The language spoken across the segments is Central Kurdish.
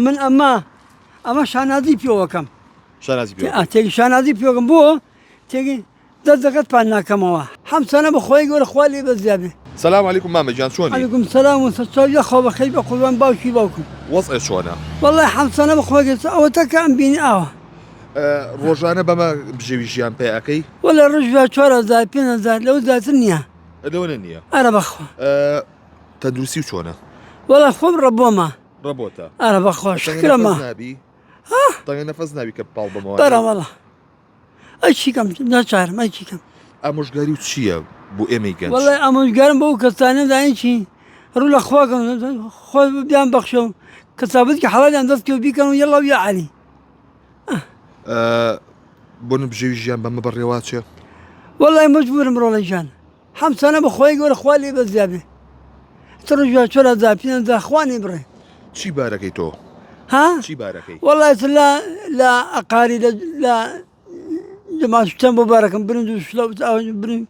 من ئەمە ئەمە شانازی پێوەکەم شانازی پێوە تێکی شانازی پێوەکەم بۆ تێکی دەست دەکەت پان ناکەمەوە حەمسانە بە خۆی گەورە خوا لێ بەزیا بێ. سلام علیکم مامە گیان چۆنی؟ علیکم سلام و سەرچاو یاخوا بەخێر بێ قوربان باوکی باوکم. وەزعێ چۆنە؟ وەڵای حەمسانە بە خۆی گەورە ئەوەتا کە ئەم بینی ئاوا. ڕۆژانە بەمە بژێوی ژیان پێ ئەکەی؟ وەڵای ڕۆژ بە 4000 5000 لەوە زیاتر نییە. لەوە نییە. ئەرە بەخوا. تەندروستی چۆنە؟ وەڵا خۆم ڕەبۆمە. ڕەبۆتە. ئەرە بەخوا شکرەمە. ها؟ تەنگە نەفەس نابی کە پاڵ بەمەوە. بەرە وەڵا. ئەی چیکەم ناچارم ئەی چیکەم. ئامۆژگاری و چییە بۆ ئێمەی گەنج؟ وەڵای ئامۆژگارم بۆ ئەو کەسانە داین چی ڕوو لە خوا کەن خۆ بیان بەخشێ و کەسابەتکی حەڵالیان دەست کەوت بیکەن و یەڵا و یا عەلی. بۆ بژێوی ژیان بەمە بەڕێواچێ؟ وەڵای مەجبورم ڕۆڵە گیان حەمسانە بە خۆی گەورە خوا لێ بەزیا بێ تڕژ چۆرە دا پێنج خوا نەیبڕێ. چی بارەکەی تۆ؟ ها؟ چی بارەکەی؟ وەڵای لە لە ئەقاری لە لە جەماعەت شتیان بۆ بارەکەم برنج و شلە و برنج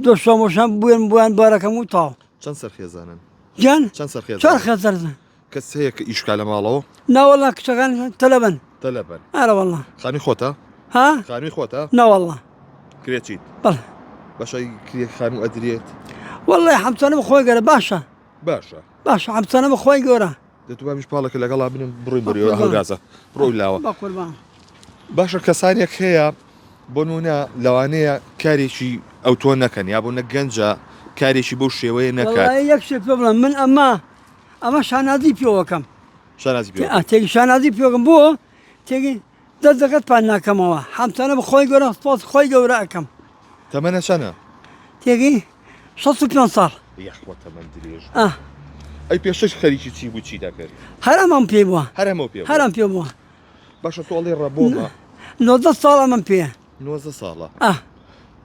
دۆشاو مۆشان بوێن بۆیان بارەکەم و تاو. چەند سەر خێزانن؟ گیان؟ چەند سەر خێزانن؟ چوار خێزانن. کەس هەیە کە ئیش کا لە ماڵەوە؟ ناوەڵا کچەکان تەلەبەن. تەلەبەن. ئەرە وەڵا. خانووی خۆتە؟ ها؟ خانووی خۆتە؟ ناوەڵا. کرێچیت؟ بەڵێ. باشە کرێ خانوو ئەدرێت؟ وەڵای حەمسانە بە خۆی گەرە باشە. باشە. باشە حەمسانە بە خۆی گەورە. دە تو بامیش پاڵێکە لەگەڵا بنم بڕۆین بەرەوە هەورازە بڕۆ لاوە. بە قوربان. باشە کەسانێک هەیە بۆ نمونە لەوانەیە کارێکی ئەوتۆ نەکەن یا بۆ نە گەنجە کارێکی بەو شێوەیە نەکات. وەڵای یەک شت پێ بڵێم من ئەمە ئەمە شانازی پێوەکەم. شانازی پێوە. تێکی شانازی پێوەکەم بۆ تێکی دەست دەکەت پان ناکەمەوە حەمسانە بە خۆی گەورە سپاس خۆی گەورە ئەکەم. تەمەنە چەنە؟ تێکی 65 ساڵ. یاخوا تەمەن درێژ. ئەی پێشتر خەریکی چی بوو چی دەکرد؟ هەر ئەمەم پێ بووە. هەر ئەمەو پێ بووە. هەر ئەم پێ بووە. باشە تۆ ئەڵێی ڕەبۆمە. 19 ساڵ ئەمەم پێیە. 19 ساڵە. ئا.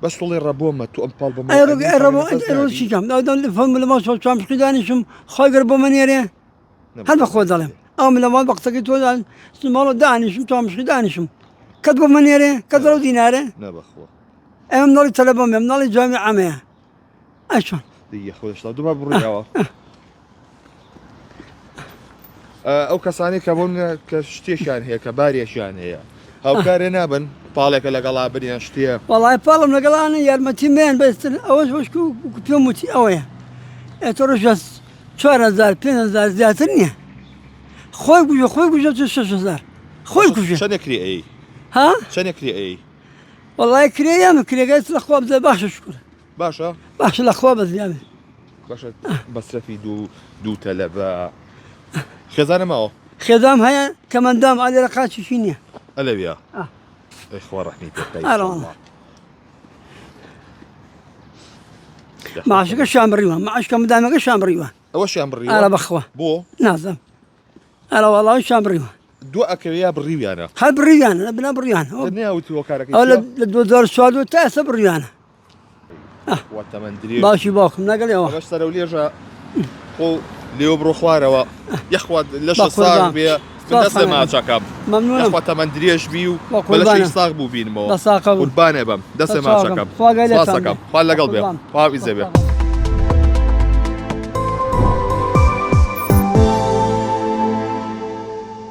بەس تۆ ئەڵێی ڕەبۆمە تۆ ئەم پاڵ بەمەوە ئەی ڕۆ ئەی ڕەبۆ ئەی ڕۆ چی کەم؟ ئەو دەم لە لە ماڵ چوام شقی دانیشم خۆی گەر بۆ مەنێرێ هەر بە خۆ دەڵێم ئەو من لە ماڵ بە قسەکەی تۆ ماڵە دانیشم چوام شقی دانیشم کەس بۆ مەنێرێ کەس دەڵێ دینارێ نە بەخوا. ئەمە مناڵی تەلەبەمە مناڵی جامی عامەیە ئەی چۆن؟ یەخۆ هێشتا دوما بڕیاوە. ئەو کەسانی کە بۆن کە شتێکیان هەیە کە بارێکیان هەیە هاوکارێ نابن پاڵێکە لەگەڵا بنیان شتێ وەڵای پاڵم لەگەڵانە یارمەتی میان بەستن ئەوەش وەشک و پێم وتی ئەوەیە ئێتۆ ڕۆژە 4000 5000 زیاتر نییە خۆی گوژە خۆی گوژە 6000 خۆی کوژە چەندێک کرێ ئەی ها چەندێک کرێ ئەی وەڵای کرێیان کرێگەی لە خوا بدە باشە شکر باشە باشە لە خوا بەزیابێ باشە مەسرەفی دوو دوو تەلەبە خێزانە ماوە خێزام هەیە کەمەندام ئالێرە قاچیشی نییە ئەلەویا ئەی خوا ڕەحمی پێ بکا ئەرە وەڵا. معاشەکە شان بڕیوە معاش کەمەندامەکە شان بڕیوە ئەوەشیان بڕیوە ئارە بەخوا بۆ نازم ئەرە وەڵا شان بڕیوە دوو ئەکەوێ یا بڕیویانە هەر بڕیویانە لە بنا بڕیانە نەیاوتی هۆکارەکەی ئەو لە 2014 تا ئێستا بڕیویانە خوا تەمەن درێژ باوکی باوکم لەگەڵیەوە ئەمەش سەرەو لێژە خۆ لێوە بڕۆ خوارەوە یەخوا لەشە ساغ بێ من دەست لە ماچەکەم یەخوا تەمەن درێژ بی و بە لەشی ساغ بوو بینمەوە قوربانێ بم دەست لە ماچەکەم سپاسەکەم خوا لەگەڵ بێ خوا ئیزە بێ.